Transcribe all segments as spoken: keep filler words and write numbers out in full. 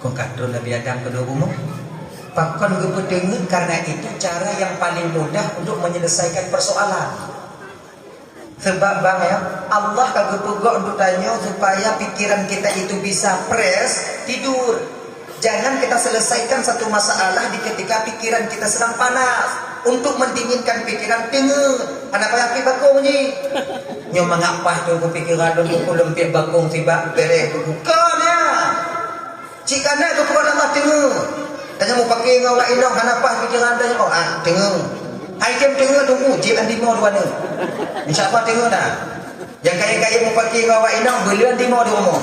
Pakon ka trok Nabi Adam keunoe bumoe? Pakon geupeuteungeut? Karena itu cara yang paling mudah untuk menyelesaikan persoalan. Sebab bang ya, Allah ka geupeugok untuk tanyoe supaya pikiran kita itu bisa fresh, tidur. Jangan kita selesaikan satu masalah di ketika pikiran kita sedang panas. Untuk mendinginkan pikiran, teungeut. Hana payah piep bakong jih. Nyoe mangat paih tu pikiran lôn, ulôn piep bakong sibak bèrèh buka nya. Cit kana geupeugah Allah teungeut. Tanyoe mupake ngon awak inong hana paih pikiran tanyoe, oh, ah, teungeut. Hai tem teungeut tunggu, jieb andimo dua nyoe. Insya Allah teungeut dah. Nyang kayém-kayém mupake ngon awak inong, beuleuen andimo di rumoh.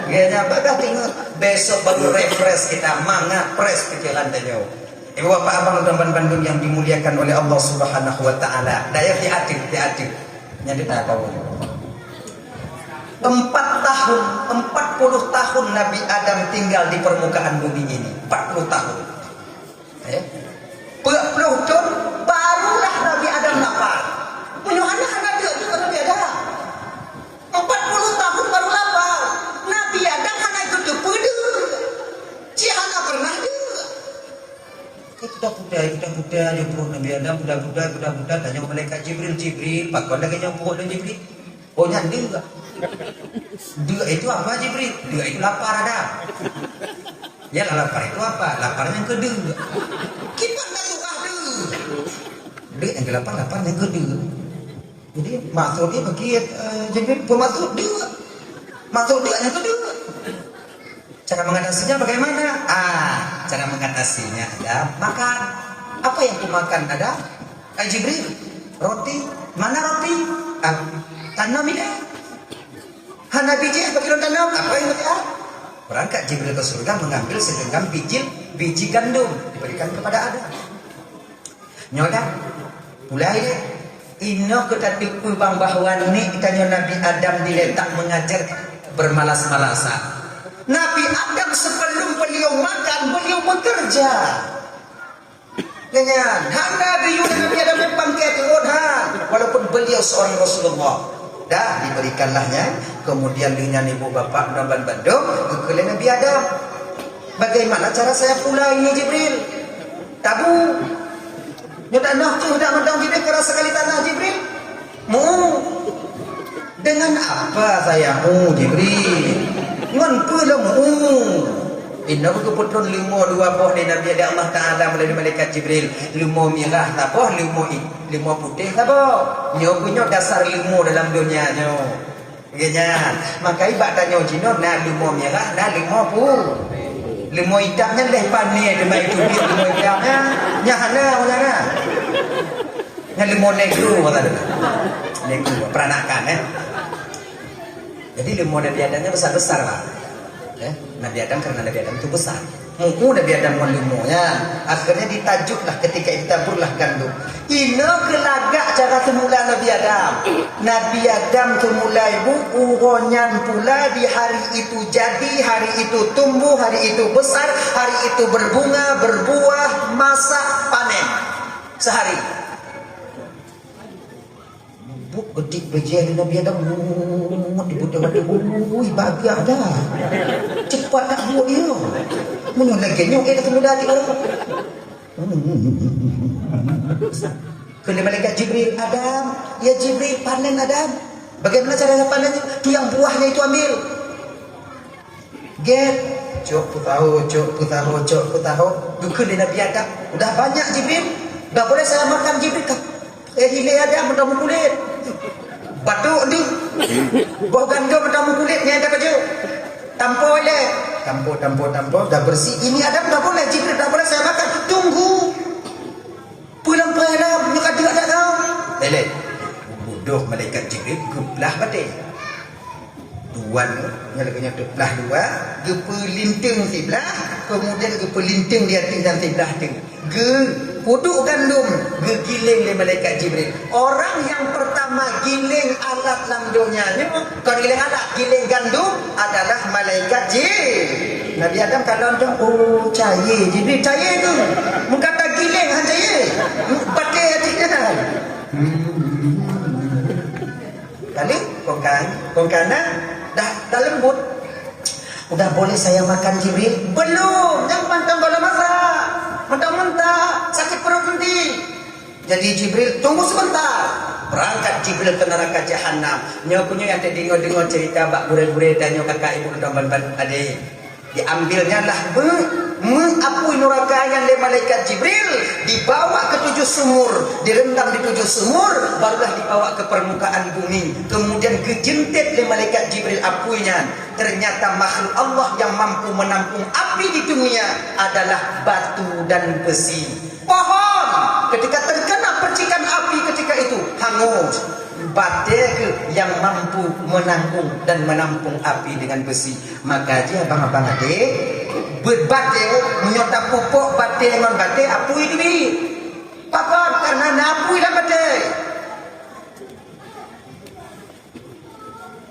Geuhnyan bagaih teungeut, besok baru refresh kita, mangat fresh pikiran tanyoe. Ibu bapak abang dan bandum yang dimuliakan oleh Allah Subhanahu wa taala. Daya hati-hati, hati-hati. Nyang kita tahu. Empat tahun, empat puluh tahun Nabi Adam tinggal di permukaan bumi ini. Empat puluh tahun. Eh? Empat puluh tahun barulah Nabi Adam lapar. Meunyoe hana, hana deuk juga Nabi Adam. Empat puluh tahun baru lapar. Nabi Adam hana ikut teupeue deuk. Cit hana pernah deuk. Kuda-kuda, kuda-kuda, jumpa Nabi Adam, kuda-kuda, kuda-kuda, tanya malaikat Jibril, "Jibril, pakon lagèe nyoe peuruet lôn, Jibril?" "Oh, nyan deuk." "Deuk itu apa, Jibril?" "Deuk itu lapar, Adam." "Ya lah, lapar itu apa?" "Lapar nyang keu deuk." "Kiban dah tukah deuk." "Deuk nyang keu lapar, lapar nyang keu deuk." Jadi, maksud dia bagi, eh, Jibril, peumaksud deuk. Maksud deuk nyang keu deuk. Cara mengatasinya bagaimana? Ah, cara mengatasinya ada makan. Apa yang kumakan ada? Hai Jibril, roti. Mana roti? Ah, tanam ini. Hana biji, bagi lôn tanam. Apa yang ada? Berangkat Jibril ke surga mengambil segenggam biji, biji gandum diberikan kepada Adam. Nyoe dah, mulai deh. Inoe keu tateupeue bang bahwa nek tanyoe Nabi Adam diletak mengajar bermalas-malasan. Nabi Adam sebelum beliau makan, beliau bekerja. Nyan, hana geuyue Nabi Adam pangkat turun, ha. Walaupun beliau seorang Rasulullah. Dah diberikanlah nyan, kemudian dengan ibu bapak dan bandum, geukheun lé Nabi Adam. Bagaimana cara saya pula ini, Jibril? Tabu. Nyoe tanah tu dak mantong Jibril, keu rasa kali tanah Jibril. Mu. Dengan apa saya mu, Jibril? Ngon peue lom mu? Inong geupeutrön leumo dua boh lé Nabi, lé Allah Taala melalui malaikat Jibril. Leumo mirah saboh, leumo i-, leumo putéh saboh. Nyoe keuh nyoe dasar leumo dalam donya nyoe. Geuhnyan, maka i bak tanyoe jinoe na leumo mirah, na leumo pu-, leumo itam nyan leh pané teuma itu biet leumo itam nyan. Nyan hana, nyan hana. Nyan leumo negro kata dia. Negro, peranakan, eh. Jadi leumo Nabi Adam nyan besar-besar lah. Eh, Nabi Adam karena Nabi Adam itu besar. Mu'u Nabi Adam ngon leumo nyan. Akhirnya ditajutlah ketika itu taburlah gandum. Inoe keuh lagak cara semula Nabi Adam. Nabi Adam semula ibu, uroe nyan pula di hari itu jadi, hari itu tumbuh, hari itu besar, hari itu berbunga, berbuah, masak, panen. Sehari. Buk geudik beujeuet lé Nabi Adam, wuh, dibuet lé Nabi Adam, wuih, bagah dah. Cepat nak buet dia. Meunyoe lagèe nyoe, eh, dah muda hati orang. Kheun lé malaikat Jibril, "Adam, ya Jibril, panen Adam." "Bagaimana caranya panen?" "Tu yang buahnya itu ambil." Gét, cok peutaho, cok peutaho, cok peutaho. Geukheun lé Nabi Adam, "Udah banyak, Jibril. Dah boleh saya makan, Jibril, kah?" Eh, ilèe Adam mantong meukulét. Batuk deuh. Boh gandom mantong meukulét, nyan dah pajoh. Tampo ilèe. Tampo, tampo, tampo. Dah bersih. Ini Adam dah boleh, Jibril, dah boleh saya makan. Tunggu. Peue lam peue lam, nyoe ka deuek dak kau? Lé, lé. Bodoh malaikat Jibril geuplah batèe. Dua nyoe, nyoe lagèe nyoe teuplah dua, geupeulinteung siblah, kemudian geupeulinteung di ateueh dan siblah teuk. Geu-, puduk gandom geugiléng lé malaikat Jibril. Orang yang pertama giléng alat lam donya nyoe, kon giléng alat, giléng gandom adalah malaikat Ji-, Nabi Adam kalon dong, "Oh, cayé, Jibril cayé tu. Meuka tagiléng han cayé. Batèe hati dah." Lalu, kongkan, kongkana, dah, dah lembut. Udah boleh saya makan, Jibril? Belum, jangan mantong kalau masak. Mentang-mentang sakit perut nanti. Jadi Jibril, tunggu sebentar. Berangkat Jibril ke neraka jahanam. Nyoe punya yang tadi dengar-dengar cerita bak gurée-gurée dan nyoe kakak ibu nonton ban-ban tadi. Diambilnya lah me, me apui neraka yang oleh malaikat Jibril, dibawa ke tujuh sumur, direndam di tujuh sumur, barulah dibawa ke permukaan bumi. Kemudian gejentet oleh malaikat Jibril apui nyan. Ternyata makhluk Allah yang mampu menampung api di dunia adalah batu dan besi. Pohon ketika terkena percikan api ketika itu hangus. Batée keuh yang mampu menanggung dan menampung api dengan besi. Maka jih abang-abang adé, beuet batée, meunyoe tapupok batée ngon batée apui teubiet. Pakon? Karena na apui lam batée.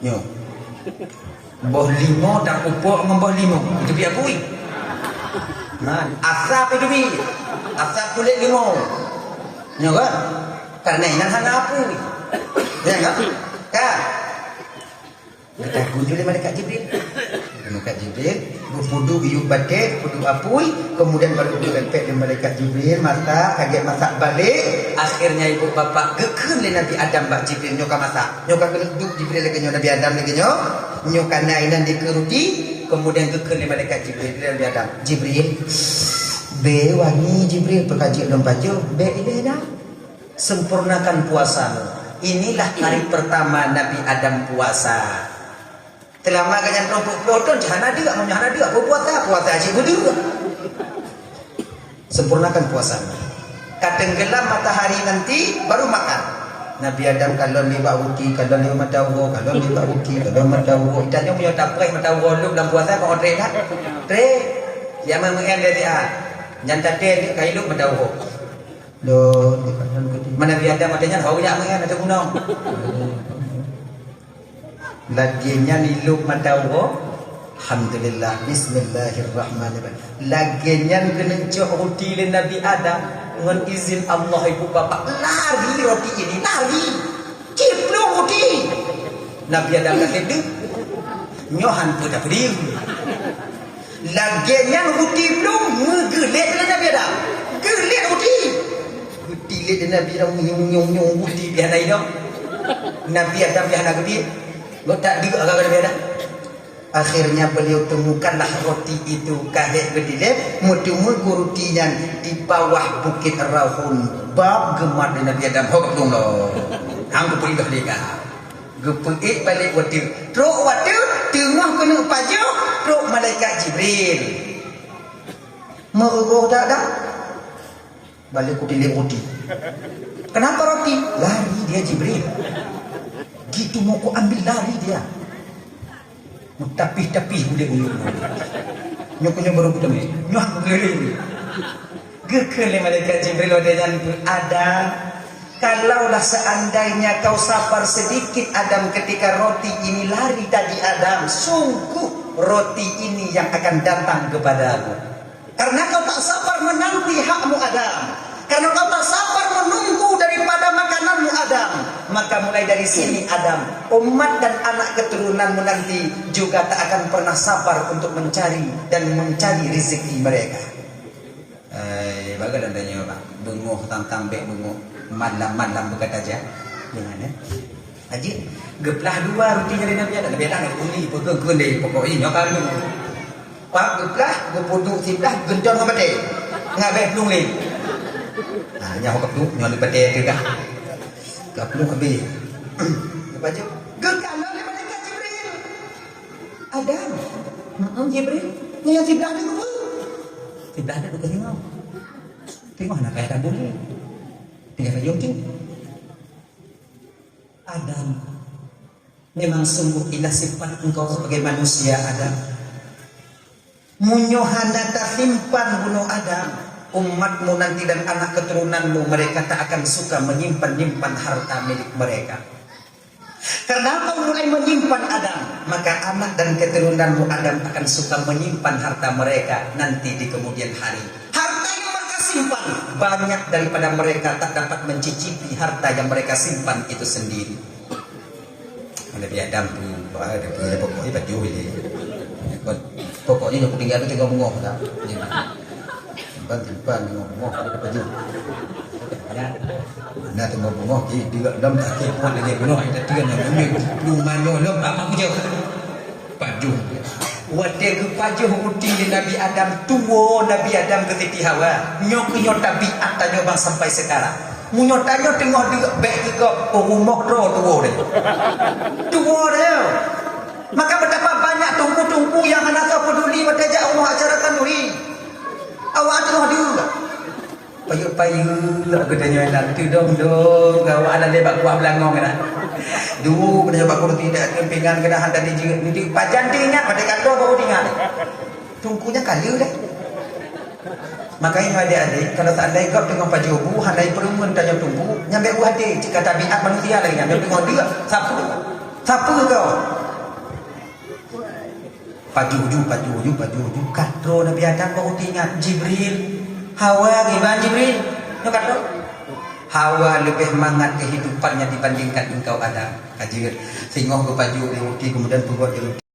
Nyoe. Boh limau tapupok ngon boh limau, itu biak bui. Nah, asap itu bi. Asap kulét limau. Nyoe kan? Karena inan hana apui. Ya kan? Kan? Geutagun lé malaikat Jibril. Malaikat Jibril, geupuduek yub batée, puduek apui, kemudian baru geurempek lé malaikat Jibril, masak, ka gét masak balek. Akhirnya ibu bapak geukheun lé Nabi Adam bak Jibril, nyoe ka masak. Nyoe ka keuneuk duek Jibril lagée nyoe, Nabi Adam lagée nyoe. Nyoe ka na inan dikeue ruti, kemudian geukheun lé malaikat Jibril lé Nabi Adam. Jibril, bé wangi Jibril, peukajeuet lom pajoh, bé ilée dah. Sempurnakan puasamu. Inilah hari pertama Nabi Adam puasa. Teulama geuhnyan troh peuet ploh thon, hana deuk, meunyoe hana deuk, apa puasa? Puasa cit beudeuh. Sempurnakan puasamu. Ka teunggelam matahari nanti, baru makan. Nabi Adam kalon nibak ruti, kalon nibak mata uroe, kalon nibak ruti, kalon mata uroe. Itanyoe meunyoe tapreh mata uroe lheueh lam puasa, kon treh that? Treh. Siapa meu'en dari a? Nyan taté ka ilop mata uroe. Lôn, di padang gede. Mana biadab mata nyan, hau jak meu'en ateueh gunong. Lagée nyan ilop mata uroe. Alhamdulillah, bismillahirrahmanirrahim. Lagée nyan keuneuk cok ruti lé Nabi Adam. Ngon izin Allah, ibu bapak, lari roti ini, lari. Ciplueng ruti. Nabi Adam ka sép deuh. Nyoe han peue tapeudieu. Lagée nyan ruti blong, meugeulét lé Nabi Adam. Geulét ruti. Geutilék lé Nabi Adam, nyong, nyong, nyong, ruti pih hana inong. Nabi Adam pih hana geubiet. Geutak deuk agak Nabi Adam. Akhirnya beliau temukanlah roti itu ka hék geutilép, meuteumé ruti nyan di bawah Bukét Rauhun. Bab geumat lé Nabi Adam, ho geuplong lom. Hang geupeugah lé ka. Geupeuék balek watée. Trok watée, teungoh keuneuk pajoh, trok malaikat Jibril. Meurugoh dak-dak. Balek kutilép roti. Kenapa roti? Lari dia Jibril. Gitu mau ku ambil lari dia. Meutapih-tapih ulée uyueng. Nyoe keuh nyoe baru kuteumé. Nyoe aku keliling. Geukheun lé malaikat Jibril watée nyan, Adam, kalaulah seandainya kau sabar sedikit, Adam, ketika roti ini lari tadi, Adam, sungguh roti ini yang akan datang kepadamu. Karena kau tak sabar menanti hakmu, Adam. Karena kau tak sabar menunggu daripada makananmu, Adam. Maka mulai dari sini, Adam, umat dan anak keturunanmu nanti juga tak akan pernah sabar untuk mencari dan mencari rezeki mereka. Eh, bagaimana tanya, Pak? Bengong tantang bek bengong. Malam-malam berkata aja. Jangan, ya. Aja. Geuplah dua ruti nyan lé Nabi Adam. Nabi Adam nak kuning, pokok kuning, pokok ini, nyoe kami. Pak geuplah, geupuduek siblah, geuntôn ngon batée. Ngon batée plueng lé. Nah, nyoe ka plueng, nyoe batée teuh dah. Ka plueng habéh. Lepas tu, geukalon lé malaikat Jibril. Adam. Heeh, Jibril. Nyoe nyang siblah tu apa? Siblah tu bukan tengok. Tengok anak kaya tak boleh. Tinggal rayon tu. Adam, memang sungguh indah sifat engkau sebagai manusia, Adam. Meunyoe hana tasimpan bunoe Adam, umatmu nanti dan anak keturunanmu, mereka tak akan suka menyimpan-nyimpan harta milik mereka. Karena kau mulai menyimpan Adam, maka anak dan keturunanmu Adam akan suka menyimpan harta mereka nanti di kemudian hari. Harta yang mereka simpan banyak daripada mereka tak dapat mencicipi harta yang mereka simpan itu sendiri. Nabi Adam tu, wah, dia punya pokok dia baju ini. Kot. Nyoe nyang kutinggai tu teungoh beungoh dah. Simpan, simpan teungoh beungoh pada pajoh. Ya. Nah, teungoh beungoh, jadi dia dalam sakit kuat lagi beungoh, kita tiga yang ini. Lu mana lom, apa aku jawab? Pajoh. Watèe geupajoh ruti lé Nabi Adam, tuwo Nabi Adam keu Siti Hawa. Nyoe keuh nyoe tabiat tanyoe bang sampai sekarang. Meunyoe tanyoe teungoh deuk bèk geugob, oh, rumoh droe tuwo deh. Tuwo deh. Maka betapa banyak teungku-teungku nyang hana soe peuduli watèe jak rumoh acara tanuri. Awak teungoh deuk. Payeuek-payeuek geutanyoe nyan, teudong-dong awak hana lé bak kuah beulangong nyan. Duek geutanyoe bak kursi dak keumpingan keunahan tadi jeuet. Nanti pajan teuingat, watèe ka lheueh baru teuingat. Teungku nyan ka lheueh deh. Makanya adek-adek, kalau seandai gob teungoh pajoh bu, hana peureumeun tanyoe teungku, nyan bèk u até, cit ka tabiat manusia lagèe nyan, nyoe teungoh deuk, sapeue? Sapeue kau? Pajoh ju, pajoh ju, pajoh ju, ka troh Nabi Adam baru teuingat, Jibril, Hawa, kiban Jibril? Nyoe ka troh? Hawa leubeh mangat kehidupannya dibandingkan engkau Adam. Ka jeuet, singoh geupajoh di ruti, kemudian peugot di ruti.